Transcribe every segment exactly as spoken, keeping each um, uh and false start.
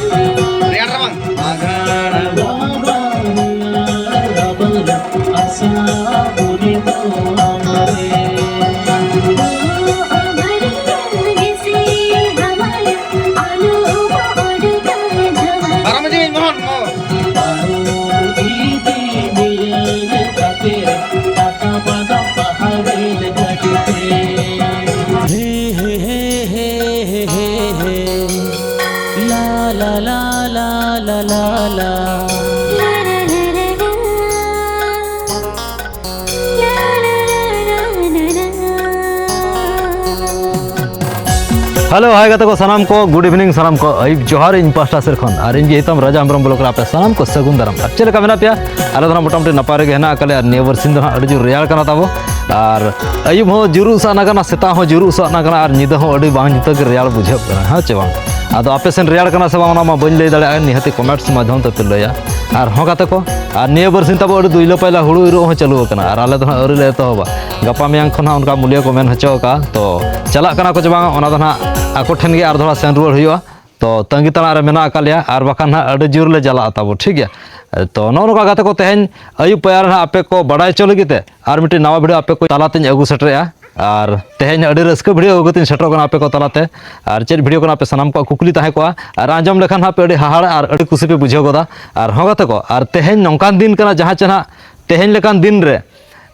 ᱨᱮᱭᱟᱲ ᱨᱟᱵᱟᱝ᱾ ᱟᱜᱷᱟᱲ ᱵᱚᱸᱜᱟ ᱨᱮᱭᱟᱲ ᱨᱟᱵᱟᱝ ᱨᱮ ᱟᱥᱟ ᱵᱩᱱᱤ ᱛᱚᱞᱟ ᱨᱮ᱾ ᱟᱜᱷᱟᱲ ᱜᱮᱥᱮ ᱦᱟᱢᱟᱞ ᱟᱞᱚ ᱚᱰᱚᱠᱟ ᱡᱷᱟᱢᱟᱞ᱾ ᱯᱟᱨᱚᱢ ᱤᱫᱤ ᱢᱮ ᱢᱳᱦᱚᱱ, ᱢᱳᱦᱚᱱ᱾ ᱯᱟᱨᱚᱢ ᱤᱫᱤ ᱢᱮᱭᱟᱹᱧ ᱜᱟᱛᱮ ᱨᱮ, ᱴᱟᱴᱟ ᱵᱟᱫᱟᱢ ᱯᱟᱦᱟᱲ ᱨᱮᱞ ᱜᱟᱹᱰᱤ ᱛᱮ᱾ ᱦᱮ, ᱦᱮ, ᱦᱮ, ᱦᱮ, ᱦᱮ, ᱦᱮ, ᱦᱮ᱾ ᱞᱟ, ᱞᱟ, ᱞᱟ, ᱞᱟ, ᱞᱟ, ᱞᱟ, ᱞᱟ᱾ ᱦᱮᱞᱳ, ᱦᱟᱭ ᱜᱟᱛᱮ ᱠᱚ ᱥᱟᱱᱟᱢ ᱠᱚ, good evening ᱥᱟᱱᱟᱢ ᱠᱚ, ᱟᱹᱭᱩᱵ ᱡᱚᱦᱟᱨ ᱤᱧ ᱯᱟᱦᱴᱟ ᱥᱮᱫ ᱠᱷᱚᱱ᱾ ᱟᱨ ᱤᱧ ᱜᱮ ᱦᱤᱛᱟᱢ ᱨᱟᱡᱟ ᱦᱮᱢᱵᱨᱚᱢ ᱵᱞᱚᱠ ᱨᱮ ᱟᱯᱮ ᱥᱟᱱᱟᱢ ᱠᱚ ᱥᱟᱹᱜᱩᱱ ᱫᱟᱨᱟᱢ᱾ ᱟᱨ ᱪᱮᱫ ᱞᱮᱠᱟ ᱢᱮᱱᱟᱜ ᱯᱮᱭᱟ? ᱟᱞᱮ ᱫᱚ ᱱᱟᱜ ᱢᱚᱴᱟᱢᱩᱴᱤ ᱱᱟᱯᱟᱭ ᱨᱮᱜᱮ ᱦᱮᱱᱟᱜ ᱟᱠᱟᱫ ᱞᱮᱭᱟ᱾ ᱟᱨ ᱱᱤᱭᱟᱹ ᱵᱟᱨᱥᱤᱧ ᱫᱚ ᱱᱟᱜ ᱟᱹᱰᱤ ᱡᱳᱨ ᱨᱮᱭᱟᱲ ᱠᱟᱱᱟ ᱛᱟᱵᱚ᱾ ᱟᱨ ᱟᱹᱭᱩᱵ ᱦᱚᱸ ᱡᱩᱨᱩᱜ ᱥᱟᱜ ᱟᱠᱟᱱᱟ, ᱥᱮᱛᱟᱜ ᱦᱚᱸ ᱡᱩᱨᱩᱜ ᱥᱟᱜ ᱟᱠᱟᱱᱟ, ᱟᱨ ᱧᱤᱫᱟᱹ ᱦᱚᱸ ᱟᱹᱰᱤ ᱵᱟᱝ ᱡᱩᱛᱟᱹ ᱜᱮ ᱨᱮᱭᱟᱲ ᱵᱩᱡᱷᱟᱹᱜ ᱠᱟᱱᱟ, ᱦᱮᱸ ᱪᱮ ᱵᱟᱝ? ᱟᱫᱚ ᱟᱯᱮ ᱥᱮᱱ ᱨᱮᱭᱟᱲ ᱠᱟᱱᱟ ᱥᱮ ᱵᱟᱝ, ᱚᱱᱟ ᱢᱟ ᱵᱟᱹᱧ ᱞᱟᱹᱭ ᱫᱟᱲᱮᱭᱟᱜᱼᱟ, ᱱᱤᱦᱟᱹᱛᱤ comments ᱢᱟᱫᱽᱫᱷᱚᱢ ᱛᱮᱯᱮ ᱞᱟᱹᱭᱟ᱾ ᱟᱨ ᱦᱚᱸ ᱜᱟᱛᱮ ᱠᱚ, ᱟᱨ ᱱᱤᱭᱟᱹ ᱵᱟᱨᱥᱤᱧ ᱛᱟᱵᱚ ᱟᱹᱰᱤ ᱫᱩᱭᱞᱟᱹ ᱯᱟᱭᱞᱟ ᱦᱩᱲᱩ ᱤᱨᱚᱜ ᱦᱚᱸ ᱪᱟᱹᱞᱩ ᱟᱠᱟᱱᱟ, ᱟᱨ ᱟᱞᱮ ᱫᱚ ᱱᱟᱜ ᱟᱹᱣᱨᱤ ᱞᱮ ᱮᱛᱚᱦᱚᱵᱟ᱾ ᱜᱟᱯᱟ ᱢᱮᱭᱟᱝ ᱠᱷᱚᱱ ᱱᱟᱜ ᱚᱱᱠᱟ ᱢᱩᱞᱤᱭᱟᱹ ᱠᱚ ᱢᱮᱱ ᱦᱚᱪᱚ ᱟᱠᱟᱫᱼᱟ, ᱛᱚ ᱪᱟᱞᱟᱜ ᱠᱟᱱᱟ ᱠᱚ ᱪᱮ ᱵᱟᱝ, ᱚᱱᱟ ᱫᱚ ᱱᱟᱜ ᱟᱠᱚ ᱴᱷᱮᱱ ᱜᱮ ᱟᱨ ᱫᱷᱚᱲᱟ ᱥᱮᱱ ᱨᱩᱣᱟᱹᱲ ᱦᱩᱭᱩᱜᱼᱟ᱾ ᱛᱚ ᱛᱟᱺᱜᱤ ᱛᱟᱲᱟᱜ ᱨᱮ ᱢᱮᱱᱟᱜ ᱟᱠᱟᱫ ᱞᱮᱭᱟ, ᱟᱨ ᱵᱟᱠᱷᱟᱱ ᱱᱟᱜ ᱟᱹᱰᱤ ᱡᱳᱨ ᱞᱮ ᱪᱟᱞᱟᱜᱼᱟ ᱛᱟᱵᱚ, ᱴᱷᱤᱠ ᱜᱮᱭᱟ᱾ ᱛᱚ ᱱᱚᱜᱼᱚ ᱱᱚᱝᱠᱟ ᱜᱟᱛᱮ ᱠᱚ, ᱛᱮᱦᱮᱧ ᱟᱹᱭᱩᱵ ᱯᱟᱭᱟᱨ ᱨᱮ ᱱᱟᱜ ᱟᱯᱮ ᱠᱚ ᱵᱟᱲᱟᱭ ᱦᱚᱪᱚ ᱞᱟᱹᱜᱤᱫ ᱛᱮ ᱟᱨ ᱢᱤᱫᱴᱤᱡ ᱱᱟᱣᱟ video ᱟᱯᱮ ᱠᱚ ᱛᱟᱞᱟᱛᱮᱧ ᱟᱹᱜᱩ ᱥᱮᱴᱮᱨᱮᱜᱼᱟ᱾ ᱟᱨ ᱛᱮᱦᱮᱧ ᱟᱹᱰᱤ ᱨᱟᱹᱥᱠᱟᱹ video ᱟᱹᱜᱩ ᱠᱟᱛᱮᱧ ᱥᱮᱴᱮᱨᱚᱜ ᱠᱟᱱᱟ ᱟᱯᱮ ᱠᱚ ᱛᱟᱞᱟᱛᱮ᱾ ᱟᱨ ᱪᱮᱫ video ᱠᱟᱱᱟ ᱟᱯᱮ ᱥᱟᱱᱟᱢ ᱠᱚᱣᱟᱜ ᱠᱩᱠᱞᱤ ᱛᱟᱦᱮᱸ ᱠᱚᱜᱼᱟ, ᱟᱨ ᱟᱸᱡᱚᱢ ᱞᱮᱠᱷᱟᱱ ᱦᱟᱸᱜ ᱯᱮ ᱟᱹᱰᱤ ᱦᱟᱦᱟᱲᱟ ᱟᱨ ᱟᱹᱰᱤ ᱠᱩᱥᱤ ᱯᱮ ᱵᱩᱡᱷᱟᱹᱣ ᱜᱚᱫᱟ᱾ ᱟᱨ ᱦᱚᱸ ᱜᱟᱛᱮ ᱠᱚ, ᱟᱨ ᱛᱮᱦᱮᱧ ᱱᱚᱝᱠᱟᱱ ᱫᱤᱱ ᱠᱟᱱᱟ ᱡᱟᱦᱟᱸ ᱪᱮ ᱱᱟᱜ ᱛᱮᱦᱮᱧ ᱞᱮᱠᱟᱱ ᱫᱤᱱ ᱨᱮ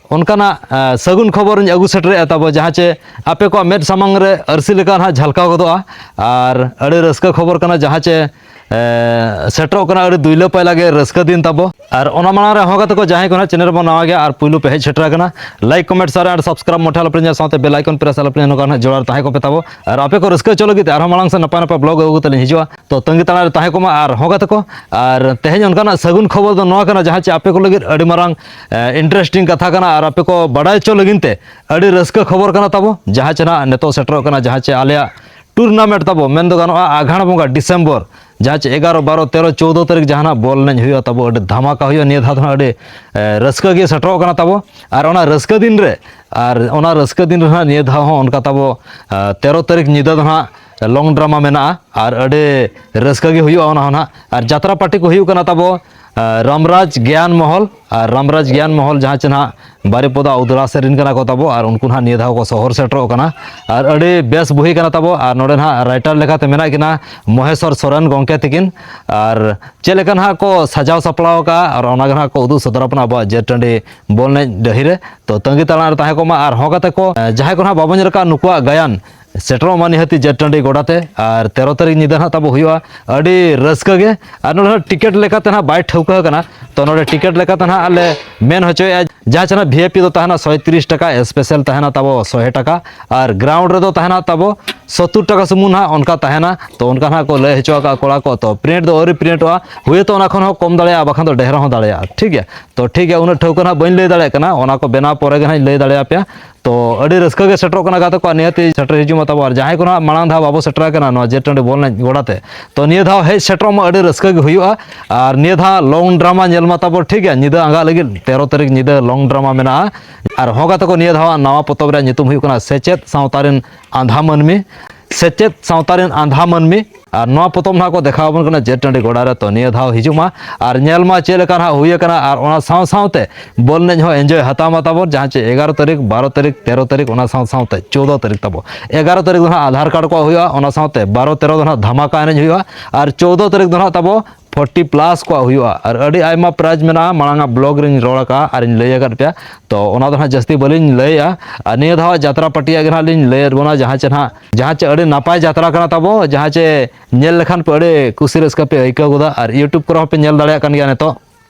ᱚᱱᱠᱟᱱᱟᱜ, ᱟ, ᱥᱟᱹᱜᱩᱱ ᱠᱷᱚᱵᱚᱨᱤᱧ ᱟᱹᱜᱩ ᱥᱮᱴᱮᱨᱮᱜᱼᱟ ᱛᱟᱵᱚ, ᱡᱟᱦᱟᱸ ᱪᱮ ᱟᱯᱮ ᱠᱚᱣᱟᱜ ᱢᱮᱫ ᱥᱟᱢᱟᱝ ᱨᱮ ᱟᱹᱨᱥᱤ ᱞᱮᱠᱟ ᱱᱟᱦᱟᱜ ᱡᱷᱟᱞᱠᱟᱣ ᱜᱚᱫᱚᱜᱼᱟ᱾ ᱟᱨ ᱟᱹᱰᱤ ᱨᱟᱹᱥᱠᱟᱹ ᱠᱷᱚᱵᱚᱨ ᱠᱟᱱᱟ, ᱡᱟᱦᱟᱸ ᱪᱮ, ᱮ, ᱥᱮᱴᱮᱨᱚᱜ ᱠᱟᱱᱟ ᱟᱹᱰᱤ ᱫᱩᱭᱞᱟᱹ ᱯᱟᱭᱞᱟ ᱜᱮ ᱨᱟᱹᱥᱠᱟᱹ ᱫᱤᱱ ᱛᱟᱵᱚ᱾ ᱟᱨ ᱚᱱᱟ ᱢᱟᱲᱟᱝ ᱨᱮ ᱦᱚᱸ ᱜᱟᱛᱮ ᱠᱚ, ᱡᱟᱦᱟᱸᱭ ᱠᱚ ᱱᱟᱦᱟᱜ channel ᱨᱮᱵᱚᱱ ᱱᱟᱣᱟ ᱜᱮᱭᱟ ᱟᱨ ᱯᱩᱭᱞᱩ ᱯᱮ ᱦᱮᱡ ᱥᱮᱴᱮᱨ ᱟᱠᱟᱱᱟ, like, comment, share and subscribe ᱢᱚᱴᱷᱮ ᱟᱞᱚᱯᱮ ᱦᱤᱲᱤᱧᱟ, ᱥᱟᱶᱛᱮ bell icon press ᱟᱞᱚᱯᱮ ᱦᱤᱲᱤᱧᱟ, ᱱᱚᱝᱠᱟ ᱱᱟᱦᱟᱜ ᱡᱚᱲᱟᱣ ᱨᱮ ᱛᱟᱦᱮᱸ ᱠᱚᱜ ᱯᱮ ᱛᱟᱵᱚ᱾ ᱟᱨ ᱟᱯᱮ ᱠᱚ ᱨᱟᱹᱥᱠᱟᱹ ᱦᱚᱪᱚ ᱞᱟᱹᱜᱤᱫ ᱛᱮ ᱟᱨᱦᱚᱸ ᱢᱟᱲᱟᱝ ᱥᱮᱫ ᱱᱟᱯᱟᱭ ᱱᱟᱯᱟᱭ vlog ᱟᱹᱜᱩ ᱠᱟᱛᱮ ᱞᱤᱧ ᱦᱤᱡᱩᱜᱼᱟ᱾ ᱛᱚ ᱛᱟᱺᱜᱤ ᱛᱟᱲᱟᱜ ᱨᱮ ᱛᱟᱦᱮᱸ ᱠᱚᱜ ᱢᱟ᱾ ᱟᱨ ᱦᱚᱸ ᱜᱟᱛᱮ ᱠᱚ, ᱟᱨ ᱛᱮᱦᱮᱧ ᱚᱱᱠᱟᱱᱟᱜ ᱥᱟᱹᱜᱩᱱ ᱠᱷᱚᱵᱚᱨ ᱫᱚ ᱱᱚᱣᱟ ᱠᱟᱱᱟ, ᱡᱟᱦᱟᱸ ᱪᱮ ᱟᱯᱮ ᱠᱚ ᱞᱟᱹᱜᱤᱫ ᱟᱹᱰᱤ ᱢᱟᱨᱟᱝ, ᱮ, interesting ᱠᱟᱛᱷᱟ ᱠᱟᱱᱟ, ᱟᱨ ᱟᱯᱮ ᱠᱚ ᱵᱟᱰᱟᱭ ᱦᱚᱪᱚ ᱞᱟᱹᱜᱤᱫ ᱛᱮ ᱟᱹᱰᱤ ᱨᱟᱹᱥᱠᱟᱹ ᱠᱷᱚᱵᱚᱨ ᱠᱟᱱᱟ ᱛᱟᱵᱚ, ᱡᱟᱦᱟᱸ ᱪᱮ ᱱᱟᱦᱟᱜ ᱱᱤᱛᱚᱜ ᱥᱮᱴᱮᱨᱚᱜ ᱠᱟᱱᱟ, ᱡᱟᱦᱟᱸ ᱪᱮ ᱟᱞᱮᱭᱟᱜ tournament ᱛᱟᱵᱚ, ᱢᱮᱱ ᱫᱚ ᱜᱟᱱᱚᱜᱼᱟ ᱟᱜᱷᱟᱲ ᱵᱚᱸᱜᱟ December, ᱡᱟᱦᱟᱸ ᱪᱮ ᱮᱜᱟᱨᱚ, ᱵᱟᱨᱚ, ᱛᱮᱨᱚ, ᱪᱳᱣᱫᱚ ᱛᱟᱹᱨᱤᱠᱷ ᱡᱟᱦᱟᱸ ᱱᱟᱦᱟᱜ ᱵᱚᱞ ᱮᱱᱮᱡ ᱦᱩᱭᱩᱜᱼᱟ ᱛᱟᱵᱚ, ᱟᱹᱰᱤ ᱫᱷᱟᱢᱟᱠᱟ ᱦᱩᱭᱩᱜᱼᱟ᱾ ᱱᱤᱭᱟᱹ ᱫᱷᱟᱣ ᱫᱚ ᱱᱟᱦᱟᱜ ᱟᱹᱰᱤ, ᱮ, ᱨᱟᱹᱥᱠᱟᱹ ᱜᱮ ᱥᱮᱴᱮᱨᱚᱜ ᱠᱟᱱᱟ ᱛᱟᱵᱚ᱾ ᱟᱨ ᱚᱱᱟ ᱨᱟᱹᱥᱠᱟᱹ ᱫᱤᱱ ᱨᱮ, ᱟᱨ ᱚᱱᱟ ᱨᱟᱹᱥᱠᱟᱹ ᱫᱤᱱ ᱨᱮ ᱱᱟᱦᱟᱜ ᱱᱤᱭᱟᱹ ᱫᱷᱟᱣ ᱦᱚᱸ ᱚᱱᱠᱟ ᱛᱟᱵᱚ, ᱮ, ᱛᱮᱨᱚ ᱛᱟᱹᱨᱤᱠᱷ ᱧᱤᱫᱟᱹ ᱫᱚ ᱱᱟᱦᱟᱜ, ᱞᱚᱝ ᱰᱨᱟᱢᱟ ᱢᱮᱱᱟᱜᱼᱟ ᱟᱨ ᱟᱹᱰᱤ ᱨᱟᱹᱥᱠᱟᱹ ᱜᱮ ᱦᱩᱭᱩᱜᱼᱟ ᱚᱱᱟ ᱦᱚᱸ ᱱᱟᱦᱟᱜ᱾ ᱟᱨ ᱡᱟᱛᱨᱟ ᱯᱟᱨᱴᱤ ᱠᱚ ᱦᱩᱭᱩᱜ ᱠᱟᱱᱟ ᱛᱟᱵᱚ ᱨᱟᱢᱨᱟᱡᱽ ᱜᱮᱭᱟᱱ ᱢᱚᱦᱚᱞ, ᱟᱨ ᱨᱟᱢᱨᱟᱡᱽ ᱜᱮᱭᱟᱱ ᱢᱚᱦᱚᱞ ᱡᱟᱦᱟᱸ ᱪᱮ ᱱᱟᱦᱟᱜ ᱵᱟᱨᱤᱯᱚᱫᱟ ᱩᱫᱽᱲᱟ ᱥᱮ ᱨᱮᱱ ᱠᱟᱱᱟ ᱠᱚ ᱛᱟᱵᱚ, ᱟᱨ ᱩᱱᱠᱩ ᱱᱟᱦᱟᱜ ᱱᱤᱭᱟᱹ ᱫᱷᱟᱣ ᱠᱚ ᱥᱚᱦᱚᱨ ᱥᱮᱴᱮᱨᱚᱜ ᱠᱟᱱᱟ᱾ ᱟᱨ ᱟᱹᱰᱤ ᱵᱮᱥ ᱵᱩᱦᱤ ᱠᱟᱱᱟ ᱛᱟᱵᱚ᱾ ᱟᱨ ᱱᱚᱰᱮ ᱱᱟᱦᱟᱜ ᱨᱟᱭᱴᱟᱨ ᱞᱮᱠᱟᱛᱮ ᱢᱮᱱᱟᱜ ᱠᱤᱱᱟ ᱢᱚᱦᱮᱥᱚᱨ ᱥᱚᱨᱮᱱ ᱜᱚᱢᱠᱮ ᱛᱤᱠᱤᱱ᱾ ᱟᱨ ᱪᱮᱫ ᱞᱮᱠᱟ ᱱᱟᱦᱟᱜ ᱠᱚ ᱥᱟᱡᱟᱣ ᱥᱟᱯᱲᱟᱣ ᱟᱠᱟᱫᱼᱟ, ᱟᱨ ᱚᱱᱟ ᱜᱮ ᱱᱟᱦᱟᱜ ᱠᱚ ᱩᱫᱩᱜ ᱥᱚᱫᱚᱨ ᱟᱵᱚᱱᱟ ᱟᱵᱚᱣᱟᱜ ᱡᱮ ᱴᱟᱺᱰᱤ ᱵᱚᱞ ᱮᱱᱮᱡ ᱰᱟᱹᱦᱤ ᱨᱮ᱾ ᱛᱚ ᱛᱟᱺᱜᱤ ᱛᱟᱲᱟᱜ ᱨᱮ ᱛᱟᱦᱮᱸ ᱠᱚᱜ ᱢᱟ᱾ ᱟᱨ ᱦᱚᱸ ᱜᱟᱛᱮ ᱠᱚ, ᱡᱟᱦᱟᱸᱭ ᱠᱚ ᱱᱟᱦᱟᱜ ᱵᱟᱵᱚᱱ ᱧᱮᱞ ᱟᱠᱟᱫ ᱱᱩᱠᱩᱣᱟᱜ ᱜᱟᱭᱟᱱ, ᱥᱮᱴᱮᱨᱚᱜ ᱢᱟ ᱱᱤᱦᱟᱹᱛᱤ ᱡᱮ ᱴᱟᱺᱰᱤ ᱜᱚᱰᱟ ᱛᱮ᱾ ᱟᱨ ᱛᱮᱨᱚ ᱛᱟᱹᱨᱤᱠᱷ ᱧᱤᱫᱟᱹ ᱱᱟᱦᱟᱜ ᱛᱟᱵᱚ ᱦᱩᱭᱩᱜᱼᱟ ᱟᱹᱰᱤ ᱨᱟᱹᱥᱠᱟᱹ ᱜᱮ᱾ ᱟᱨ ᱱᱚᱰᱮ ᱦᱚᱸ ᱴᱤᱠᱤᱴ ᱞᱮᱠᱟᱛᱮ ᱱᱟᱦᱟᱜ ᱵᱟᱭ ᱴᱷᱟᱹᱣᱠᱟᱹ ᱟᱠᱟᱱᱟ᱾ ᱛᱚ ᱱᱚᱰᱮ ᱴᱤᱠᱤᱴ ᱞᱮᱠᱟᱛᱮ ᱱᱟᱦᱟᱜ ᱞᱮ ᱢᱮᱱ ᱦᱚᱪᱚᱭᱮᱫᱼᱟ, ᱡᱟᱦᱟᱸ ᱪᱮ ᱱᱟᱦᱟᱜ ᱵᱷᱤ ᱟᱭ ᱯᱤ ᱫᱚ ᱛᱟᱦᱮᱱᱟ ᱥᱚᱭᱛᱨᱤᱥ ᱴᱟᱠᱟ, ᱥᱯᱮᱥᱟᱞ ᱛᱟᱦᱮᱱᱟ ᱛᱟᱵᱚ ᱥᱚᱭ ᱴᱟᱠᱟ, ᱟᱨ ᱜᱨᱟᱣᱩᱱᱰ ᱨᱮᱫᱚ ᱛᱟᱦᱮᱱᱟ ᱛᱟᱵᱚ ᱥᱚᱛᱛᱚᱨ ᱴᱟᱠᱟ ᱥᱩᱢᱩᱝ ᱱᱟᱦᱟᱜ ᱚᱱᱠᱟ ᱛᱟᱦᱮᱱᱟ᱾ ᱛᱚ ᱚᱱᱠᱟ ᱱᱟᱦᱟᱜ ᱠᱚ ᱞᱟᱹᱭ ᱦᱚᱪᱚ ᱟᱠᱟᱫ ᱠᱚᱲᱟ ᱠᱚ᱾ ᱛᱚ ᱯᱨᱤᱱᱴ ᱫᱚ ᱟᱹᱣᱨᱤ ᱯᱨᱤᱱᱴᱚᱜᱼᱟ, ᱦᱩᱭᱛᱚ ᱚᱱᱟ ᱠᱷᱚᱱ ᱦᱚᱸ ᱠᱚᱢ ᱫᱟᱲᱮᱭᱟᱜᱼᱟ, ᱵᱟᱠᱷᱟᱱ ᱫᱚ ᱰᱷᱮᱨ ᱦᱚᱸ ᱫᱟᱲᱮᱭᱟᱜᱼᱟ, ᱴᱷᱤᱠ ᱜᱮᱭᱟ᱾ ᱛᱚ ᱴᱷᱤᱠ ᱜᱮᱭᱟ, ᱩᱱᱟᱹᱜ ᱴᱷᱟᱹᱣᱠᱟᱹ ᱱᱟᱦᱟᱜ ᱵᱟᱹᱧ ᱞᱟᱹᱭ ᱫᱟᱲᱮᱭᱟᱜ ᱠᱟᱱᱟ, ᱚᱱᱟ ᱠᱚ ᱵᱮᱱᱟᱣ ᱯᱚᱨᱮ ᱜᱮ ᱱᱟᱦᱟᱜ ᱤᱧ ᱞᱟᱹᱭ ᱫᱟᱲᱮᱭᱟᱯᱮᱭᱟ᱾ ᱛᱚ ᱟᱹᱰᱤ ᱨᱟᱹᱥᱠᱟᱹ ᱜᱮ ᱥᱮᱴᱮᱨᱚᱜ ᱠᱟᱱᱟ ᱜᱟᱛᱮ ᱠᱚ, ᱱᱤᱦᱟᱹᱛᱤ ᱥᱮᱴᱮᱨ ᱦᱤᱡᱩᱜ ᱢᱟ ᱛᱟᱵᱚ᱾ ᱟᱨ ᱡᱟᱦᱟᱸᱭ ᱠᱚ ᱱᱟᱦᱟᱜ ᱢᱟᱲᱟᱝ ᱫᱷᱟᱣ ᱵᱟᱵᱚ ᱥᱮᱴᱮᱨ ᱟᱠᱟᱱᱟ ᱱᱚᱣᱟ ᱡᱮ ᱴᱟᱺᱰᱤ ᱵᱚᱞ ᱮᱱᱮᱡ ᱜᱚᱰᱟ ᱛᱮ, ᱛᱚ ᱱᱤᱭᱟᱹ ᱫᱷᱟᱣ ᱦᱮᱡ ᱥᱮᱴᱮᱨᱚᱜ ᱢᱟ, ᱟᱹᱰᱤ ᱨᱟᱹᱥᱠᱟᱹ ᱜᱮ ᱦᱩᱭᱩᱜᱼᱟ᱾ ᱟᱨ ᱱᱤᱭᱟᱹ ᱫᱷᱟᱣ ᱞᱚᱝ ᱰᱨᱟᱢᱟ ᱧᱮᱞ ᱢᱟ ᱛᱟᱵᱚ, ᱴᱷᱤᱠ ᱜᱮᱭᱟ, ᱧᱤᱫᱟᱹ ᱟᱸᱜᱟᱜ ᱞᱟᱹᱜᱤᱫ ᱛᱮᱨᱚ ᱛᱟᱹᱨᱤᱠᱷ ᱧᱤᱫᱟᱹ ᱞᱚᱝ ᱰᱨᱟᱢᱟ ᱢᱮᱱᱟᱜᱼᱟ᱾ ᱟᱨ ᱦᱚᱸ ᱜᱟᱛᱮ ᱠᱚ, ᱱᱤᱭᱟᱹ ᱫᱷᱟᱣ ᱱᱟᱣᱟ ᱯᱚᱛᱚᱵ ᱨᱮᱭᱟᱜ ᱧᱩᱛᱩᱢ ᱦᱩᱭᱩᱜ ᱠᱟᱱᱟ ᱥᱮᱪᱮᱫ ᱥᱟᱶᱛᱟ ᱨᱮᱱ ᱟᱸᱫᱷᱟ ᱢᱟᱹᱱᱢᱤ, ᱥᱮᱪᱮᱫ ᱥᱟᱶᱛᱟ ᱨᱮᱱ ᱟᱸᱫᱷᱟ ᱢᱟᱹᱱᱢᱤ᱾ ᱟᱨ ᱱᱚᱣᱟ ᱯᱚᱛᱚᱵ ᱱᱟᱦᱟᱜ ᱠᱚ ᱫᱮᱠᱷᱟᱣ ᱟᱵᱚᱱ ᱠᱟᱱᱟ ᱡᱮ ᱴᱟᱺᱰᱤ ᱜᱚᱰᱟ ᱨᱮ᱾ ᱛᱚ ᱱᱤᱭᱟᱹ ᱫᱷᱟᱣ ᱦᱤᱡᱩᱜ ᱢᱟ ᱟᱨ ᱧᱮᱞ ᱢᱟ ᱪᱮᱫ ᱞᱮᱠᱟ ᱱᱟᱦᱟᱜ ᱦᱩᱭ ᱟᱠᱟᱱᱟ᱾ ᱟᱨ ᱚᱱᱟ ᱥᱟᱶ ᱥᱟᱶᱛᱮ ᱵᱚᱞ ᱮᱱᱮᱡ ᱦᱚᱸ ᱮᱱᱡᱚᱭ ᱦᱟᱛᱟᱣ ᱢᱟ ᱛᱟᱵᱚᱱ, ᱡᱟᱦᱟᱸ ᱪᱮ ᱮᱜᱟᱨᱚ ᱛᱟᱹᱨᱤᱠᱷ, ᱵᱟᱨᱚ ᱛᱟᱹᱨᱤᱠᱷ, ᱛᱮᱨᱚ ᱛᱟᱹᱨᱤᱠᱷ, ᱚᱱᱟ ᱥᱟᱶ ᱥᱟᱶᱛᱮ ᱪᱳᱫᱽᱫᱚ ᱛᱟᱹᱨᱤᱠᱷ ᱛᱟᱵᱚ᱾ ᱮᱜᱟᱨᱚ ᱛᱟᱹᱨᱤᱠᱷ ᱫᱚ ᱱᱟᱦᱟᱜ ᱟᱫᱷᱟᱨ ᱠᱟᱨᱰ ᱠᱚ ᱦᱩᱭᱩᱜᱼᱟ, ᱚᱱᱟ ᱥᱟᱶᱛᱮ ᱵᱟᱨᱚ ᱛᱮᱨᱚ ᱫᱚ ᱱᱟᱦᱟᱜ ᱫᱷᱟᱢᱟᱠᱟ ᱮᱱᱮᱡ ᱦᱩᱭᱩᱜᱼᱟ, ᱟᱨ ᱪᱳᱫᱽᱫᱚ ᱛᱟᱹᱨᱤᱠᱷ ᱫᱚ ᱱᱟᱦᱟᱜ ᱛᱟᱵᱚ ᱯᱷᱳᱨᱴᱤ ᱯᱞᱟᱥ ᱠᱚᱣᱟᱜ ᱦᱩᱭᱩᱜᱼᱟ᱾ ᱟᱨ ᱟᱹᱰᱤ ᱟᱭᱢᱟ ᱯᱨᱟᱭᱤᱡᱽ ᱢᱮᱱᱟᱜᱼᱟ, ᱢᱟᱲᱟᱝ ᱟᱜ ᱵᱞᱚᱜ ᱨᱮᱧ ᱨᱚᱲ ᱟᱠᱟᱫᱼᱟ ᱟᱨᱤᱧ ᱞᱟᱹᱭ ᱟᱠᱟᱫ ᱯᱮᱭᱟ᱾ ᱛᱚ ᱚᱱᱟ ᱫᱚ ᱱᱟᱦᱟᱜ ᱡᱟᱹᱥᱛᱤ ᱵᱟᱹᱞᱤᱧ ᱞᱟᱹᱭᱮᱜᱼᱟ᱾ ᱟᱨ ᱱᱤᱭᱟᱹ ᱫᱷᱟᱣ ᱡᱟᱛᱨᱟ ᱯᱟᱹᱴᱤᱭᱟᱜ ᱜᱮ ᱱᱟᱦᱟᱜ ᱞᱤᱧ ᱞᱟᱹᱭᱮᱫ ᱵᱚᱱᱟ, ᱡᱟᱦᱟᱸ ᱪᱮ ᱱᱟᱦᱟᱜ, ᱡᱟᱦᱟᱸ ᱪᱮ ᱟᱹᱰᱤ ᱱᱟᱯᱟᱭ ᱡᱟᱛᱨᱟ ᱠᱟᱱᱟ ᱛᱟᱵᱚ, ᱡᱟᱦᱟᱸ ᱪᱮ ᱧᱮᱞ ᱞᱮᱠᱷᱟᱱ ᱯᱮ ᱟᱹᱰᱤ ᱠᱩᱥᱤ ᱨᱟᱹᱥᱠᱟᱹ ᱯᱮ ᱟᱹᱭᱠᱟᱹᱣ ᱜᱚᱫᱟ᱾ ᱟᱨ YouTube ᱠᱚᱨᱮ ᱦᱚᱸᱯᱮ ᱧᱮᱞ ᱫᱟᱲᱮᱭᱟᱜ ᱠᱟᱱ ᱜᱮᱭᱟ ᱱᱤᱛᱚᱜ᱾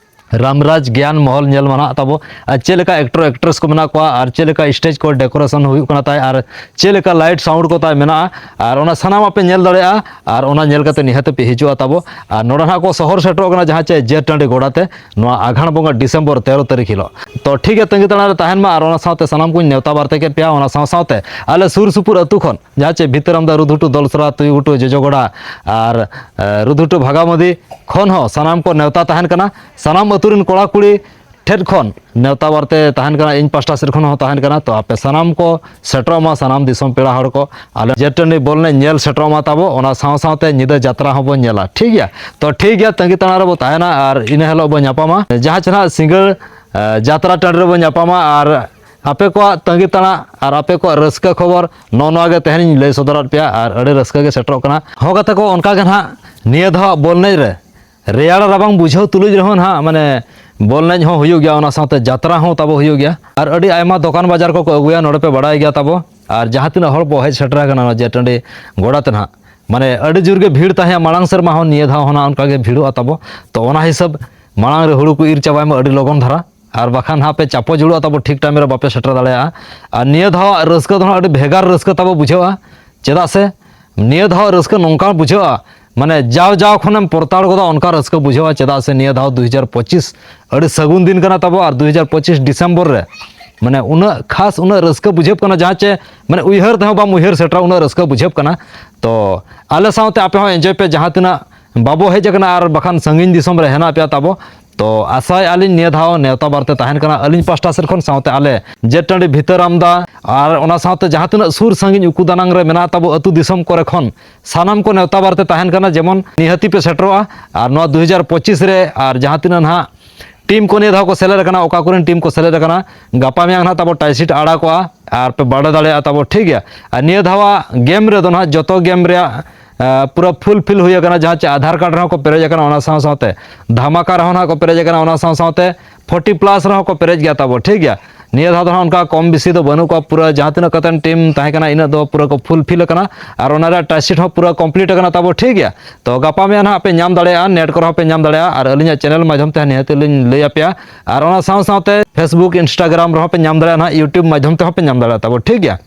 ᱨᱟᱢᱨᱟᱡᱽ ᱜᱮᱭᱟᱱ ᱢᱚᱦᱚᱞ ᱧᱮᱞ ᱢᱟ ᱱᱟᱦᱟᱜ ᱛᱟᱵᱚ, ᱟᱨ ᱪᱮᱫ ᱞᱮᱠᱟ ᱮᱠᱴᱚᱨ ᱮᱠᱴᱨᱮᱥ ᱠᱚ ᱢᱮᱱᱟᱜ ᱠᱚᱣᱟ, ᱟᱨ ᱪᱮᱫ ᱞᱮᱠᱟ ᱥᱴᱮᱡᱽ ᱠᱚ ᱰᱮᱠᱳᱨᱮᱥᱚᱱ ᱦᱩᱭᱩᱜ ᱠᱟᱱᱟ ᱛᱟᱭ, ᱟᱨ ᱪᱮᱫ ᱞᱮᱠᱟ ᱞᱟᱭᱤᱴ ᱥᱟᱣᱩᱱᱰ ᱠᱚ ᱛᱟᱭ ᱢᱮᱱᱟᱜᱼᱟ, ᱟᱨ ᱚᱱᱟ ᱥᱟᱱᱟᱢᱟᱜ ᱯᱮ ᱧᱮᱞ ᱫᱟᱲᱮᱭᱟᱜᱼᱟ᱾ ᱟᱨ ᱚᱱᱟ ᱧᱮᱞ ᱠᱟᱛᱮ ᱱᱤᱦᱟᱹᱛ ᱯᱮ ᱦᱤᱡᱩᱜᱼᱟ ᱛᱟᱵᱚ᱾ ᱟᱨ ᱱᱚᱰᱮ ᱱᱟᱦᱟᱜ ᱠᱚ ᱥᱚᱦᱚᱨ ᱥᱮᱴᱮᱨᱚᱜ ᱠᱟᱱᱟ ᱡᱟᱦᱟᱸ ᱪᱮ ᱡᱮ ᱴᱟᱺᱰᱤ ᱜᱚᱰᱟ ᱛᱮ, ᱱᱚᱣᱟ ᱟᱜᱷᱟᱬ ᱵᱚᱸᱜᱟ ᱰᱤᱥᱮᱢᱵᱚᱨ ᱛᱮᱨᱚ ᱛᱟᱹᱨᱤᱠᱷ ᱦᱤᱞᱳᱜ᱾ ᱛᱚ ᱴᱷᱤᱠ ᱜᱮᱭᱟ, ᱛᱟᱺᱜᱤ ᱛᱟᱲᱟᱜ ᱨᱮ ᱛᱟᱦᱮᱱ ᱢᱟ᱾ ᱟᱨ ᱚᱱᱟ ᱥᱟᱶᱛᱮ ᱥᱟᱱᱟᱢ ᱠᱚᱧ ᱱᱮᱣᱛᱟ ᱵᱟᱨᱛᱮ ᱠᱮᱫ ᱯᱮᱭᱟ᱾ ᱚᱱᱟ ᱥᱟᱶ ᱥᱟᱶᱛᱮ ᱟᱞᱮ ᱥᱩᱨ ᱥᱩᱯᱩᱨ ᱟᱹᱛᱩ ᱠᱷᱚᱱ ᱡᱟᱦᱟᱸ ᱪᱮ ᱵᱷᱤᱛᱟᱹᱨᱟᱢᱫᱟ, ᱨᱩᱫᱷᱩᱴᱩ, ᱫᱚᱞᱥᱨᱟ, ᱛᱩᱭᱩᱜᱷᱩᱴᱩ, ᱡᱚᱡᱚᱜᱚᱲᱟ ᱟᱨ, ᱮ, ᱨᱩᱫᱷᱩᱴᱩ ᱵᱷᱟᱜᱟᱢᱟᱫᱤ ᱠᱷᱚᱱ ᱦᱚᱸ ᱥᱟᱱᱟᱢ ᱠᱚ ᱱᱮᱣᱛᱟ ᱛᱟᱦᱮᱱ ᱠᱟᱱᱟ᱾ ᱥᱟᱱᱟᱢ ᱟᱹᱛᱩ ᱨᱮᱱ ᱠᱚᱲᱟ ᱠᱩᱲᱤ ᱴᱷᱮᱱ ᱠᱷᱚᱱ ᱱᱮᱣᱛᱟ ᱵᱟᱨᱛᱮ ᱛᱟᱦᱮᱱ ᱠᱟᱱᱟ, ᱤᱧ ᱯᱟᱥᱴᱟ ᱥᱮᱫ ᱠᱷᱚᱱ ᱦᱚᱸ ᱛᱟᱦᱮᱱ ᱠᱟᱱᱟ᱾ ᱛᱚ ᱟᱯᱮ ᱥᱟᱱᱟᱢ ᱠᱚ ᱥᱮᱴᱮᱨᱚᱜ ᱢᱟ, ᱥᱟᱱᱟᱢ ᱫᱤᱥᱚᱢ ᱯᱮᱲᱟ ᱦᱚᱲ ᱠᱚ ᱟᱞᱮ ᱡᱮᱴ ᱴᱟᱺᱰᱤ ᱵᱚᱞ ᱮᱱᱮᱡ ᱧᱮᱞ ᱥᱮᱴᱮᱨᱚᱜ ᱢᱟ ᱛᱟᱵᱚ᱾ ᱚᱱᱟ ᱥᱟᱶ ᱥᱟᱶᱛᱮ ᱧᱤᱫᱟᱹ ᱡᱟᱛᱨᱟ ᱦᱚᱸᱵᱚᱱ ᱧᱮᱞᱟ, ᱴᱷᱤᱠ ᱜᱮᱭᱟ? ᱛᱚ ᱴᱷᱤᱠ ᱜᱮᱭᱟ, ᱛᱟᱺᱜᱤ ᱛᱟᱲᱟᱜ ᱨᱮᱵᱚ ᱛᱟᱦᱮᱱᱟ ᱟᱨ ᱤᱱᱟᱹ ᱦᱤᱞᱳᱜ ᱵᱚ ᱧᱟᱯᱟᱢᱟ᱾ ᱡᱟᱦᱟᱸ ᱪᱮ ᱱᱟᱦᱟᱜ ᱥᱤᱸᱜᱟᱹᱲ, ᱮ, ᱡᱟᱛᱨᱟ ᱴᱟᱺᱰᱤ ᱨᱮᱵᱚ ᱧᱟᱯᱟᱢᱟ ᱟᱨ ᱟᱯᱮ ᱠᱚᱣᱟᱜ ᱛᱟᱺᱜᱤ ᱛᱟᱲᱟᱜ ᱟᱨ ᱟᱯᱮ ᱠᱚᱣᱟᱜ ᱨᱟᱹᱥᱠᱟᱹ ᱠᱷᱚᱵᱚᱨ ᱱᱚᱜᱼᱚ ᱱᱚᱣᱟ ᱜᱮ ᱛᱮᱦᱮᱧ ᱤᱧ ᱞᱟᱹᱭ ᱥᱚᱫᱚᱨᱟᱫ ᱯᱮᱭᱟ ᱟᱨ ᱟᱹᱰᱤ ᱨᱟᱹᱥᱠᱟᱹ ᱜᱮ ᱥᱮᱴᱮᱨᱚᱜ ᱠᱟᱱᱟ᱾ ᱦᱚᱸ ᱜᱟᱛᱮ ᱠᱚ, ᱚᱱᱠᱟ ᱜᱮ ᱱᱟᱦᱟᱜ ᱱᱤᱭᱟᱹ ᱫᱷᱟᱣᱟᱜ ᱵᱚᱞ ᱮᱱᱮᱡ ᱨᱮ ᱨᱮᱭᱟᱲ ᱨᱟᱵᱟᱝ ᱵᱩᱡᱷᱟᱹᱣ ᱛᱩᱞᱩᱡ ᱨᱮᱦᱚᱸ ᱱᱟᱦᱟᱜ, ᱢᱟᱱᱮ, ᱵᱚᱞ ᱮᱱᱮᱡ ᱦᱚᱸ ᱦᱩᱭᱩᱜ ᱜᱮᱭᱟ, ᱚᱱᱟ ᱥᱟᱶᱛᱮ ᱡᱟᱛᱨᱟ ᱦᱚᱸ ᱛᱟᱵᱚ ᱦᱩᱭᱩᱜ ᱜᱮᱭᱟ᱾ ᱟᱨ ᱟᱹᱰᱤ ᱟᱭᱢᱟ ᱫᱚᱠᱟᱱ ᱵᱟᱡᱟᱨ ᱠᱚᱠᱚ ᱟᱹᱜᱩᱭᱟ, ᱱᱚᱰᱮ ᱯᱮ ᱵᱟᱲᱟᱭ ᱜᱮᱭᱟ ᱛᱟᱵᱚ᱾ ᱟᱨ ᱡᱟᱦᱟᱸ ᱛᱤᱱᱟᱹᱜ ᱦᱚᱲ ᱵᱚ ᱦᱮᱡ ᱥᱮᱴᱮᱨ ᱟᱠᱟᱱᱟ ᱱᱚᱣᱟ ᱡᱮ ᱴᱟᱺᱰᱤ ᱜᱚᱰᱟ ᱛᱮ ᱱᱟᱦᱟᱜ, ᱢᱟᱱᱮ, ᱟᱹᱰᱤ ᱡᱳᱨ ᱜᱮ ᱵᱷᱤᱲ ᱛᱟᱦᱮᱸᱜᱼᱟ ᱢᱟᱲᱟᱝ ᱥᱮᱨᱢᱟ ᱦᱚᱸ, ᱱᱤᱭᱟᱹ ᱫᱷᱟᱣ ᱦᱚᱸ ᱱᱟᱦᱟᱜ ᱚᱱᱠᱟ ᱜᱮ ᱵᱷᱤᱲᱚᱜᱼᱟ ᱛᱟᱵᱚ᱾ ᱛᱚ ᱚᱱᱟ ᱦᱤᱥᱟᱹᱵ ᱢᱟᱲᱟᱝ ᱨᱮ ᱦᱩᱲᱩ ᱠᱚ ᱤᱨ ᱪᱟᱵᱟᱭ ᱢᱟ ᱟᱹᱰᱤ ᱞᱚᱜᱚᱱ ᱫᱷᱟᱨᱟ, ᱟᱨ ᱵᱟᱠᱷᱟᱱ ᱦᱟᱸᱜ ᱯᱮ ᱪᱟᱯᱚ ᱡᱩᱲᱩᱜᱼᱟ ᱛᱟᱵᱚ, ᱴᱷᱤᱠ ᱴᱟᱭᱤᱢ ᱨᱮ ᱵᱟᱯᱮ ᱥᱮᱴᱮᱨ ᱫᱟᱲᱮᱭᱟᱜᱼᱟ᱾ ᱟᱨ ᱱᱤᱭᱟᱹ ᱫᱷᱟᱣᱟᱜ ᱨᱟᱹᱥᱠᱟᱹ ᱫᱚ ᱱᱟᱦᱟᱜ ᱟᱹᱰᱤ ᱵᱷᱮᱜᱟᱨ ᱨᱟᱹᱥᱠᱟᱹ ᱛᱟᱵᱚ ᱵᱩᱡᱷᱟᱹᱜᱼᱟ᱾ ᱪᱮᱫᱟᱜ ᱥᱮ ᱱᱤᱭᱟᱹ ᱫᱷᱟᱣ ᱨᱟᱹᱥᱠᱟᱹ ᱱᱚᱝᱠᱟ ᱵᱩᱡᱷᱟᱹᱜᱼᱟ, ᱢᱟᱱᱮ, ᱡᱟᱣ ᱡᱟᱣ ᱠᱷᱚᱱᱮᱢ ᱯᱚᱨᱛᱟᱲ ᱜᱚᱫᱟ, ᱚᱱᱠᱟ ᱨᱟᱹᱥᱠᱟᱹ ᱵᱩᱡᱷᱟᱹᱜᱼᱟ᱾ ᱪᱮᱫᱟᱜ ᱥᱮ ᱱᱤᱭᱟᱹ ᱫᱷᱟᱣ ᱫᱩ ᱦᱟᱡᱟᱨ ᱯᱚᱸᱪᱤᱥ ᱟᱹᱰᱤ ᱥᱟᱹᱜᱩᱱ ᱫᱤᱱ ᱠᱟᱱᱟ ᱛᱟᱵᱚ, ᱟᱨ ᱫᱩ ᱦᱟᱡᱟᱨ ᱯᱚᱸᱪᱤᱥ ᱰᱤᱥᱮᱢᱵᱚᱨ ᱨᱮ, ᱢᱟᱱᱮ, ᱩᱱᱟᱹᱜ ᱠᱷᱟᱥ, ᱩᱱᱟᱹᱜ ᱨᱟᱹᱥᱠᱟᱹ ᱵᱩᱡᱷᱟᱹᱜ ᱠᱟᱱᱟ, ᱡᱟᱦᱟᱸ ᱪᱮ, ᱢᱟᱱᱮ, ᱩᱭᱦᱟᱹᱨ ᱛᱮᱦᱚᱸ ᱵᱟᱢ ᱩᱭᱦᱟᱹᱨ ᱥᱮᱴᱮᱨᱟ, ᱩᱱᱟᱹᱜ ᱨᱟᱹᱥᱠᱟᱹ ᱵᱩᱡᱷᱟᱹᱜ ᱠᱟᱱᱟ᱾ ᱛᱚ ᱟᱞᱮ ᱥᱟᱶᱛᱮ ᱟᱯᱮ ᱦᱚᱸ ᱮᱱᱡᱚᱭ ᱯᱮ, ᱡᱟᱦᱟᱸ ᱛᱤᱱᱟᱹᱜ ᱵᱟᱵᱚ ᱦᱮᱡ ᱟᱠᱟᱱᱟ ᱟᱨ ᱵᱟᱠᱷᱟᱱ ᱥᱟᱺᱜᱤᱧ ᱫᱤᱥᱚᱢ ᱨᱮ ᱦᱮᱱᱟᱜ ᱯᱮᱭᱟ ᱛᱟᱵᱚ᱾ ᱛᱚ ᱟᱥᱟᱭᱮᱫᱼᱟ ᱞᱤᱧ ᱱᱤᱭᱟᱹ ᱫᱷᱟᱣ ᱱᱮᱣᱛᱟ ᱵᱟᱨᱛᱮ ᱛᱟᱦᱮᱱ ᱠᱟᱱᱟ ᱟᱹᱞᱤᱧ ᱯᱟᱥᱴᱟ ᱥᱮᱫ ᱠᱷᱚᱱ, ᱥᱟᱶᱛᱮ ᱟᱞᱮ ᱡᱮᱴ ᱴᱟᱺᱰᱤ ᱵᱷᱤᱛᱟᱹᱨ ᱟᱢᱫᱟ ᱟᱨ ᱚᱱᱟ ᱥᱟᱶᱛᱮ ᱡᱟᱦᱟᱸ ᱛᱤᱱᱟᱹᱜ ᱥᱩᱨ ᱥᱟᱺᱜᱤᱧ ᱩᱠᱩ ᱫᱟᱱᱟᱝ ᱨᱮ ᱢᱮᱱᱟᱜ ᱛᱟᱵᱚ ᱟᱹᱛᱩ ᱫᱤᱥᱚᱢ ᱠᱚᱨᱮ ᱠᱷᱚᱱ ᱥᱟᱱᱟᱢ ᱠᱚ ᱱᱮᱣᱛᱟ ᱵᱟᱨᱛᱮ ᱛᱟᱦᱮᱱ ᱠᱟᱱᱟ, ᱡᱮᱢᱚᱱ ᱱᱤᱦᱟᱹᱛᱤ ᱯᱮ ᱥᱮᱴᱮᱨᱚᱜᱼᱟ᱾ ᱟᱨ ᱱᱚᱣᱟ ᱫᱩ ᱦᱟᱡᱟᱨ ᱯᱚᱸᱪᱤᱥ ᱨᱮ ᱟᱨ ᱡᱟᱦᱟᱸ ᱛᱤᱱᱟᱹᱜ ᱱᱟᱦᱟᱜ ᱴᱤᱢ ᱠᱚ ᱱᱤᱭᱟᱹ ᱫᱷᱟᱣ ᱠᱚ ᱥᱮᱞᱮᱫ ᱟᱠᱟᱱᱟ, ᱚᱠᱟ ᱠᱚᱨᱮᱱ ᱴᱤᱢ ᱠᱚ ᱥᱮᱞᱮᱫ ᱟᱠᱟᱱᱟ, ᱜᱟᱯᱟ ᱢᱮᱭᱟᱝ ᱱᱟᱦᱟᱜ ᱛᱟᱵᱚ ᱴᱟᱭᱥᱤᱴ ᱟᱲᱟᱜᱚᱜᱼᱟ ᱟᱨ ᱯᱮ ᱵᱟᱲᱟᱭ ᱫᱟᱲᱮᱭᱟᱜᱼᱟ ᱛᱟᱵᱚ, ᱴᱷᱤᱠ ᱜᱮᱭᱟ? ᱟᱨ ᱱᱤᱭᱟᱹ ᱫᱷᱟᱣᱟᱜ ᱜᱮᱢ ᱨᱮᱫᱚ ᱱᱟᱦᱟᱜ ᱡᱚᱛᱚ ᱜᱮᱢ ᱨᱮᱭᱟᱜ, ᱟ, ᱯᱩᱨᱟᱹ ᱯᱷᱩᱞᱯᱷᱤᱞ ᱦᱩᱭ ᱟᱠᱟᱱᱟ, ᱡᱟᱦᱟᱸ ᱪᱮ ᱟᱫᱷᱟᱨ ᱠᱟᱨᱰ ᱨᱮᱦᱚᱸ ᱠᱚ ᱯᱮᱨᱮᱡ ᱟᱠᱟᱱᱟ, ᱚᱱᱟ ᱥᱟᱶ ᱥᱟᱶᱛᱮ ᱫᱷᱟᱢᱟᱠᱟ ᱨᱮᱦᱚᱸ ᱱᱟᱦᱟᱜ ᱠᱚ ᱯᱮᱨᱮᱡ ᱟᱠᱟᱱᱟ, ᱚᱱᱟ ᱥᱟᱶ ᱥᱟᱶᱛᱮ ᱯᱷᱳᱨᱴᱤ ᱯᱞᱟᱥ ᱨᱮᱦᱚᱸ ᱠᱚ ᱯᱮᱨᱮᱡ ᱜᱮᱭᱟ ᱛᱟᱵᱚ, ᱴᱷᱤᱠ ᱜᱮᱭᱟ? ᱱᱤᱭᱟᱹ ᱫᱷᱟᱣ ᱫᱚ ᱱᱟᱦᱟᱜ ᱚᱱᱠᱟ ᱠᱚᱢ ᱵᱮᱥᱤ ᱫᱚ ᱵᱟᱹᱱᱩᱜ ᱠᱚᱣᱟ, ᱯᱩᱨᱟᱹ ᱡᱟᱦᱟᱸ ᱛᱤᱱᱟᱹᱜ ᱠᱟᱛᱮ ᱴᱤᱢ ᱛᱟᱦᱮᱸ ᱠᱟᱱᱟ, ᱤᱱᱟᱹᱜ ᱫᱚ ᱯᱩᱨᱟᱹ ᱠᱚ ᱯᱷᱩᱞᱯᱷᱤᱞ ᱟᱠᱟᱱᱟ᱾ ᱟᱨ ᱚᱱᱟ ᱨᱮᱭᱟᱜ ᱴᱟᱭᱥᱤᱴ ᱦᱚᱸ ᱯᱩᱨᱟᱹ ᱠᱚᱢᱯᱞᱤᱴ ᱟᱠᱟᱱᱟ ᱛᱟᱵᱚ, ᱴᱷᱤᱠ ᱜᱮᱭᱟ? ᱛᱚ ᱜᱟᱯᱟ ᱢᱮᱭᱟᱝ ᱱᱟᱦᱟᱜ ᱯᱮ ᱧᱟᱢ ᱫᱟᱲᱮᱭᱟᱜᱼᱟ, ᱱᱮᱴ ᱠᱚᱨᱮ ᱦᱚᱸ ᱯᱮ ᱧᱟᱢ ᱫᱟᱲᱮᱭᱟᱜᱼᱟ, ᱟᱨ ᱟᱹᱞᱤᱧᱟᱜ ᱪᱮᱱᱮᱞ ᱢᱟᱫᱽᱫᱷᱚᱢ ᱛᱮ ᱱᱤᱦᱟᱹᱛ ᱞᱤᱧ ᱞᱟᱹᱭ ᱟᱯᱮᱭᱟ᱾ ᱟᱨ ᱚᱱᱟ ᱥᱟᱶ ᱥᱟᱶᱛᱮ Facebook, Instagram ᱨᱮᱦᱚᱸ ᱯᱮ ᱧᱟᱢ ᱫᱟᱲᱮᱭᱟᱜᱼᱟ ᱱᱟᱦᱟᱜ, YouTube ᱢᱟᱫᱽᱫᱷᱚᱢ ᱛᱮᱦᱚᱸ ᱯᱮ ᱧᱟᱢ ᱫᱟᱲᱮᱭᱟᱜᱼᱟ ᱛᱟᱵᱚ, ᱴᱷᱤᱠ ᱜᱮᱭᱟ?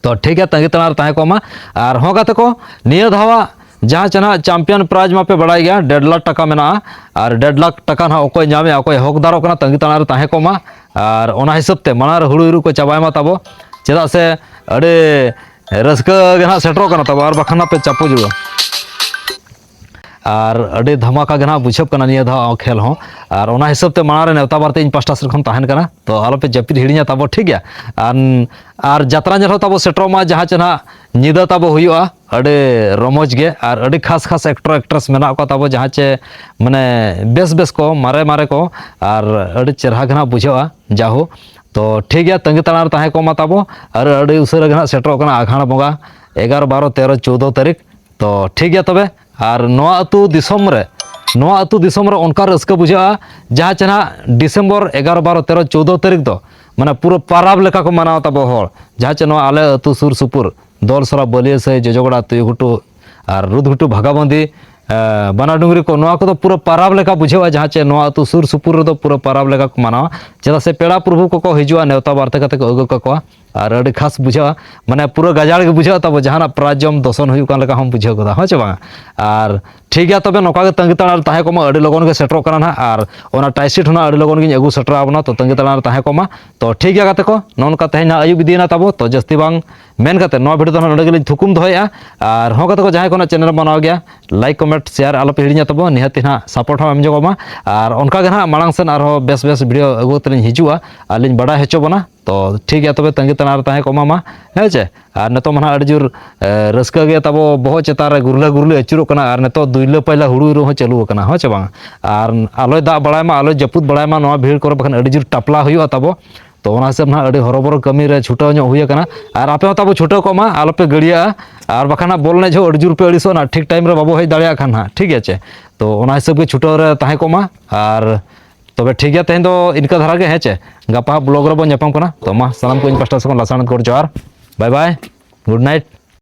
ᱛᱚ ᱴᱷᱤᱠ ᱜᱮᱭᱟ, ᱛᱟᱺᱜᱤ ᱛᱟᱲᱟᱜ ᱨᱮ ᱛᱟᱦᱮᱸ ᱠᱚᱜ ᱢᱟ᱾ ᱟᱨ ᱦᱚᱸ ᱜᱟᱛᱮ ᱠᱚ, ᱱᱤᱭᱟᱹ ᱫᱷᱟᱣᱟᱜ ᱡᱟᱦᱟᱸ ᱪᱮ ᱱᱟᱦᱟᱜ ᱪᱟᱢᱯᱤᱭᱟᱱ ᱯᱨᱟᱭᱤᱡᱽ ᱢᱟᱯᱮ ᱵᱟᱲᱟᱭ ᱜᱮᱭᱟ, ᱰᱮᱲ ᱞᱟᱠᱷ ᱴᱟᱠᱟ ᱢᱮᱱᱟᱜᱼᱟ᱾ ᱟᱨ ᱰᱮᱲ ᱞᱟᱠᱷ ᱴᱟᱠᱟ ᱱᱟᱦᱟᱜ ᱚᱠᱚᱭ ᱧᱟᱢᱮᱜᱼᱟ, ᱚᱠᱚᱭ ᱦᱚᱠᱫᱟᱨᱚᱜ ᱠᱟᱱᱟ, ᱛᱟᱺᱜᱤ ᱛᱟᱲᱟᱜ ᱨᱮ ᱛᱟᱦᱮᱸ ᱠᱚᱜ ᱢᱟ᱾ ᱟᱨ ᱚᱱᱟ ᱦᱤᱥᱟᱹᱵ ᱛᱮ ᱢᱟᱲᱟᱝ ᱨᱮ ᱦᱩᱲᱩ ᱤᱨᱚᱜ ᱠᱚ ᱪᱟᱵᱟᱭ ᱢᱟ ᱛᱟᱵᱚ, ᱪᱮᱫᱟᱜ ᱥᱮ ᱟᱹᱰᱤ ᱨᱟᱹᱥᱠᱟᱹ ᱜᱮ ᱱᱟᱦᱟᱜ ᱥᱮᱴᱮᱨᱚᱜ ᱠᱟᱱᱟ ᱛᱟᱵᱚ, ᱟᱨ ᱵᱟᱠᱷᱟᱱ ᱱᱟᱦᱟᱜ ᱯᱮ ᱪᱟᱯᱚ ᱡᱩᱲᱩᱜᱼᱟ᱾ ᱟᱨ ᱟᱹᱰᱤ ᱫᱷᱟᱢᱟᱠᱟ ᱜᱮ ᱱᱟᱦᱟᱜ ᱵᱩᱡᱷᱟᱹᱜ ᱠᱟᱱᱟ ᱱᱤᱭᱟᱹ ᱫᱷᱟᱣ ᱠᱷᱮᱞ ᱦᱚᱸ᱾ ᱟᱨ ᱚᱱᱟ ᱦᱤᱥᱟᱹᱵ ᱛᱮ ᱢᱟᱲᱟᱝ ᱨᱮ ᱱᱮᱣᱛᱟ ᱵᱟᱨᱛᱮ ᱤᱧ ᱯᱟᱥᱴᱟ ᱥᱮᱫ ᱠᱷᱚᱱ ᱛᱟᱦᱮᱱ ᱠᱟᱱᱟ, ᱛᱚ ᱟᱞᱚᱯᱮ ᱡᱟᱹᱯᱤᱫ ᱦᱤᱲᱤᱧᱟ ᱛᱟᱵᱚ, ᱴᱷᱤᱠ ᱜᱮᱭᱟ? ᱟᱨ, ᱟᱨ ᱡᱟᱛᱨᱟ ᱧᱮᱞ ᱦᱚᱸ ᱛᱟᱵᱚ ᱥᱮᱴᱮᱨᱚᱜ ᱢᱟ, ᱡᱟᱦᱟᱸ ᱪᱮ ᱱᱟᱦᱟᱜ ᱧᱤᱫᱟᱹ ᱛᱟᱵᱚ ᱦᱩᱭᱩᱜᱼᱟ ᱟᱹᱰᱤ ᱨᱚᱢᱚᱡᱽ ᱜᱮ, ᱟᱨ ᱟᱹᱰᱤ ᱠᱷᱟᱥ ᱠᱷᱟᱥ ᱮᱠᱴᱚᱨ ᱮᱠᱴᱨᱮᱥ ᱢᱮᱱᱟᱜ ᱠᱚᱣᱟ ᱛᱟᱵᱚ, ᱡᱟᱦᱟᱸ ᱪᱮ ᱢᱟᱱᱮ ᱵᱮᱥ ᱵᱮᱥ ᱠᱚ, ᱢᱟᱨᱮ ᱢᱟᱨᱮ ᱠᱚ, ᱟᱨ ᱟᱹᱰᱤ ᱪᱮᱨᱦᱟ ᱜᱮ ᱱᱟᱦᱟᱜ ᱵᱩᱡᱷᱟᱹᱜᱼᱟ᱾ ᱡᱟᱦᱳ, ᱛᱚ ᱴᱷᱤᱠ ᱜᱮᱭᱟ, ᱛᱟᱺᱜᱤ ᱛᱟᱲᱟᱜ ᱨᱮ ᱛᱟᱦᱮᱸ ᱠᱚᱜ ᱢᱟ ᱛᱟᱵᱚ᱾ ᱟᱨ ᱟᱹᱰᱤ ᱩᱥᱟᱹᱨᱟ ᱜᱮ ᱱᱟᱦᱟᱜ ᱥᱮᱴᱮᱨᱚᱜ ᱠᱟᱱᱟ ᱟᱜᱷᱟᱬ ᱵᱚᱸᱜᱟ, ᱮᱜᱟᱨᱚ, ᱵᱟᱨᱚ, ᱛᱮᱨᱚ, ᱪᱳᱣᱫᱚ ᱛᱟᱹᱨᱤᱠᱷ᱾ ᱛᱚ ᱴᱷᱤᱠ ᱜᱮᱭᱟ ᱛᱚᱵᱮ, ᱟᱨ ᱱᱚᱣᱟ ᱟᱹᱛᱩ ᱫᱤᱥᱚᱢ ᱨᱮ, ᱱᱚᱣᱟ ᱟᱹᱛᱩ ᱫᱤᱥᱚᱢ ᱨᱮ ᱚᱱᱠᱟ ᱨᱟᱹᱥᱠᱟᱹ ᱵᱩᱡᱷᱟᱹᱜᱼᱟ, ᱡᱟᱦᱟᱸ ᱪᱮ ᱱᱟᱦᱟᱜ ᱰᱤᱥᱮᱢᱵᱚᱨ ᱮᱜᱟᱨᱚ, ᱵᱟᱨᱚ, ᱛᱮᱨᱚ, ᱪᱳᱣᱫᱚ ᱛᱟᱹᱨᱤᱠᱷ ᱫᱚ ᱢᱟᱱᱮ ᱯᱩᱨᱟᱹ ᱯᱟᱨᱟᱵᱽ ᱞᱮᱠᱟ ᱠᱚ ᱢᱟᱱᱟᱣᱟ ᱛᱟᱵᱚ ᱦᱚᱲ, ᱡᱟᱦᱟᱸ ᱪᱮ ᱱᱚᱣᱟ ᱟᱞᱮ ᱟᱹᱛᱩ ᱥᱩᱨ ᱥᱩᱯᱩᱨ ᱫᱚᱞᱥᱚᱨᱟ, ᱵᱟᱹᱞᱤᱭᱟᱹᱥᱟᱹᱭ, ᱡᱚᱡᱚᱜᱚᱲᱟ, ᱛᱩᱭᱩᱜᱷᱩᱴᱩ ᱟᱨ ᱨᱩᱫᱷᱜᱷᱩᱴᱩ, ᱵᱷᱟᱜᱟᱵᱚᱱᱫᱤ, ᱮ, ᱵᱟᱱᱟᱰᱩᱝᱨᱤ ᱠᱚ, ᱱᱚᱣᱟ ᱠᱚᱫᱚ ᱯᱩᱨᱟᱹ ᱯᱟᱨᱟᱵᱽ ᱞᱮᱠᱟ ᱵᱩᱡᱷᱟᱹᱜᱼᱟ, ᱡᱟᱦᱟᱸ ᱪᱮ ᱱᱚᱣᱟ ᱟᱹᱛᱩ ᱥᱩᱨ ᱥᱩᱯᱩᱨ ᱨᱮᱫᱚ ᱯᱩᱨᱟᱹ ᱯᱟᱨᱟᱵᱽ ᱞᱮᱠᱟ ᱠᱚ ᱢᱟᱱᱟᱣᱟ᱾ ᱪᱮᱫᱟᱜ ᱥᱮ ᱯᱮᱲᱟ ᱯᱨᱚᱵᱷᱩ ᱠᱚᱠᱚ ᱦᱤᱡᱩᱜᱼᱟ, ᱱᱮᱣᱛᱟ ᱵᱟᱨᱛᱮ ᱠᱟᱛᱮ ᱠᱚ ᱟᱹᱜᱩ ᱠᱟᱠᱚᱣᱟ, ᱟᱨ ᱟᱹᱰᱤ ᱠᱷᱟᱥ ᱵᱩᱡᱷᱟᱹᱜᱼᱟ, ᱢᱟᱱᱮ ᱯᱩᱨᱟᱹ ᱜᱟᱡᱟᱲ ᱜᱮ ᱵᱩᱡᱷᱟᱹᱜᱼᱟ ᱛᱟᱵᱚ, ᱡᱟᱦᱟᱱᱟᱜ ᱯᱨᱟᱭ ᱡᱚᱢ ᱫᱚᱥᱚᱱ ᱦᱩᱭᱩᱜ ᱠᱟᱱ ᱞᱮᱠᱟ ᱦᱚᱸᱢ ᱵᱩᱡᱷᱟᱹᱣ ᱜᱚᱫᱟ, ᱦᱮᱸ ᱪᱮ ᱵᱟᱝᱟ? ᱟᱨ ᱴᱷᱤᱠ ᱜᱮᱭᱟ ᱛᱚᱵᱮ, ᱱᱚᱝᱠᱟ ᱜᱮ ᱛᱟᱺᱜᱤ ᱛᱟᱲᱟᱜ ᱨᱮ ᱛᱟᱦᱮᱸ ᱠᱚᱜ ᱢᱟ, ᱟᱹᱰᱤ ᱞᱚᱜᱚᱱ ᱜᱮ ᱥᱮᱴᱮᱨᱚᱜ ᱠᱟᱱᱟ ᱱᱟᱦᱟᱜ, ᱟᱨ ᱚᱱᱟ ᱴᱟᱭᱥᱤᱴ ᱦᱚᱸ ᱱᱟᱦᱟᱜ ᱟᱹᱰᱤ ᱞᱚᱜᱚᱱ ᱜᱤᱧ ᱟᱹᱜᱩ ᱥᱮᱴᱮᱨ ᱟᱵᱚᱱᱟ, ᱛᱚ ᱛᱟᱺᱜᱤ ᱛᱟᱲᱟᱜ ᱨᱮ ᱛᱟᱦᱮᱸ ᱠᱚᱜ ᱢᱟ᱾ ᱛᱚ ᱴᱷᱤᱠ ᱜᱮᱭᱟ ᱜᱟᱛᱮ ᱠᱚ, ᱱᱚᱜᱼᱚ ᱱᱚᱝᱠᱟ ᱛᱮᱦᱮᱧ ᱱᱟᱦᱟᱜ ᱟᱹᱭᱩᱵ ᱤᱫᱤᱭᱮᱱᱟ ᱛᱟᱵᱚ, ᱛᱚ ᱡᱟᱹᱥᱛᱤ ᱵᱟᱝ ᱢᱮᱱ ᱠᱟᱛᱮ ᱱᱚᱣᱟ ᱵᱷᱤᱰᱤᱭᱳ ᱫᱚ ᱱᱟᱦᱟᱜ ᱱᱚᱰᱮ ᱜᱮᱞᱤᱧ ᱛᱷᱩᱠᱩᱢ ᱫᱚᱦᱚᱭᱮᱫᱼᱟ᱾ ᱟᱨ ᱦᱚᱸ ᱜᱟᱛᱮ ᱠᱚ, ᱡᱟᱦᱟᱸᱭ ᱠᱚ ᱱᱟᱦᱟᱜ ᱪᱮᱱᱮᱞ ᱢᱟᱱᱟᱣ ᱜᱮᱭᱟ, ᱞᱟᱭᱤᱠ, ᱠᱚᱢᱮᱱᱴ, ᱥᱮᱭᱟᱨ ᱟᱞᱚᱯᱮ ᱦᱤᱲᱤᱧᱟ ᱛᱟᱵᱚ, ᱱᱤᱦᱟᱹᱛ ᱱᱟᱦᱟᱜ ᱥᱟᱯᱳᱨᱴ ᱦᱚᱸ ᱮᱢ ᱧᱚᱜᱚᱜ ᱢᱟ᱾ ᱟᱨ ᱚᱱᱠᱟ ᱜᱮ ᱱᱟᱦᱟᱜ ᱢᱟᱲᱟᱝ ᱥᱮᱱ ᱟᱨᱦᱚᱸ ᱵᱮᱥ ᱵᱮᱥ ᱵᱷᱤᱰᱤᱭᱳ ᱟᱹᱜᱩ ᱠᱟᱛᱮ ᱞᱤᱧ ᱦᱤᱡᱩᱜᱼᱟ ᱟᱨ ᱞᱤᱧ ᱵᱟᱰᱟᱭ ᱦᱚᱪᱚ ᱵᱚᱱᱟ᱾ ᱛᱚ ᱴᱷᱤᱠ ᱜᱮᱭᱟ ᱛᱚᱵᱮ, ᱛᱟᱺᱜᱤ ᱛᱟᱲᱟᱜ ᱨᱮ ᱛᱟᱦᱮᱸ ᱠᱚᱜ ᱢᱟ ᱢᱟ, ᱦᱮᱸ ᱪᱮ? ᱟᱨ ᱱᱤᱛᱚᱜ ᱢᱟ ᱱᱟᱦᱟᱜ ᱟᱹᱰᱤ ᱡᱳᱨ, ᱮ, ᱨᱟᱹᱥᱠᱟᱹ ᱜᱮ ᱛᱟᱵᱚ ᱵᱚᱦᱚᱜ ᱪᱮᱛᱟᱱ ᱨᱮ ᱜᱩᱨᱞᱟᱹ ᱜᱩᱨᱞᱤ ᱟᱹᱪᱩᱨᱚᱜ ᱠᱟᱱᱟ, ᱟᱨ ᱱᱤᱛᱚᱜ ᱫᱩᱭᱞᱟᱹ ᱯᱟᱭᱞᱟ ᱦᱩᱲᱩ ᱤᱨᱚᱜ ᱦᱚᱸ ᱪᱟᱹᱞᱩ ᱟᱠᱟᱱᱟ, ᱦᱮᱸ ᱪᱮ ᱵᱟᱝ? ᱟᱨ ᱟᱞᱚᱭ ᱫᱟᱜ ᱵᱟᱲᱟᱭ ᱢᱟ, ᱟᱞᱚᱭ ᱡᱟᱹᱯᱩᱫ ᱵᱟᱲᱟᱭ ᱢᱟ ᱱᱚᱣᱟ ᱵᱷᱤᱲ ᱠᱚᱨᱮ, ᱵᱟᱠᱷᱟᱱ ᱟᱹᱰᱤ ᱡᱳᱨ ᱴᱟᱯᱞᱟ ᱦᱩᱭᱩᱜᱼᱟ ᱛᱟᱵᱚ᱾ ᱛᱚ ᱚᱱᱟ ᱦᱤᱥᱟᱹᱵ ᱱᱟᱦᱟᱜ ᱟᱹᱰᱤ ᱦᱚᱨᱚᱵᱚᱨᱚ ᱠᱟᱹᱢᱤ ᱨᱮ ᱪᱷᱩᱴᱟᱹᱣ ᱧᱚᱜ ᱦᱩᱭ ᱟᱠᱟᱱᱟ, ᱟᱨ ᱟᱯᱮ ᱦᱚᱸ ᱛᱟᱵᱚ ᱪᱷᱩᱴᱟᱹᱣ ᱠᱚᱜ ᱢᱟ, ᱟᱞᱚᱯᱮ ᱜᱟᱹᱲᱤᱭᱟᱹᱜᱼᱟ᱾ ᱟᱨ ᱵᱟᱠᱷᱟᱱ ᱦᱟᱸᱜ ᱵᱚᱞ ᱮᱱᱮᱡ ᱡᱚᱦᱚᱜ ᱟᱹᱰᱤ ᱡᱳᱨ ᱯᱮ ᱟᱹᱲᱤᱥᱚᱜᱼᱟ ᱱᱟᱦᱟᱜ, ᱴᱷᱤᱠ ᱴᱟᱭᱤᱢ ᱨᱮ ᱵᱟᱵᱚ ᱦᱮᱡ ᱫᱟᱲᱮᱭᱟᱜ ᱠᱷᱟᱱ ᱱᱟᱦᱟᱜ, ᱴᱷᱤᱠ ᱟᱪᱷᱮ? ᱛᱚ ᱚᱱᱟ ᱦᱤᱥᱟᱹᱵ ᱜᱮ ᱪᱷᱩᱴᱟᱹᱣ ᱨᱮ ᱛᱟᱦᱮᱸ ᱠᱚᱜ ᱢᱟ᱾ ᱟᱨ ᱛᱚᱵᱮ ᱴᱷᱤᱠ ᱜᱮᱭᱟ, ᱛᱮᱦᱮᱧ ᱫᱚ ᱤᱱᱠᱟᱹ ᱫᱷᱟᱨᱟ ᱜᱮ, ᱦᱮᱸ ᱪᱮ? ᱜᱟᱯᱟ ᱦᱟᱸᱜ ᱵᱞᱚᱜ ᱨᱮᱵᱚᱱ ᱧᱟᱯᱟᱢ ᱠᱟᱱᱟ᱾ ᱛᱚ ᱢᱟ, ᱥᱟᱱᱟᱢ ᱠᱚ ᱤᱧ ᱯᱟᱥᱴᱟ ᱥᱮᱫ ᱠᱷᱚᱱ ᱞᱟᱥᱟᱲᱦᱮᱫ ᱜᱚᱰ ᱡᱚᱦᱟᱨ, ᱵᱟᱭ ᱵᱟᱭ, ᱜᱩᱰ ᱱᱟᱭᱤᱴ᱾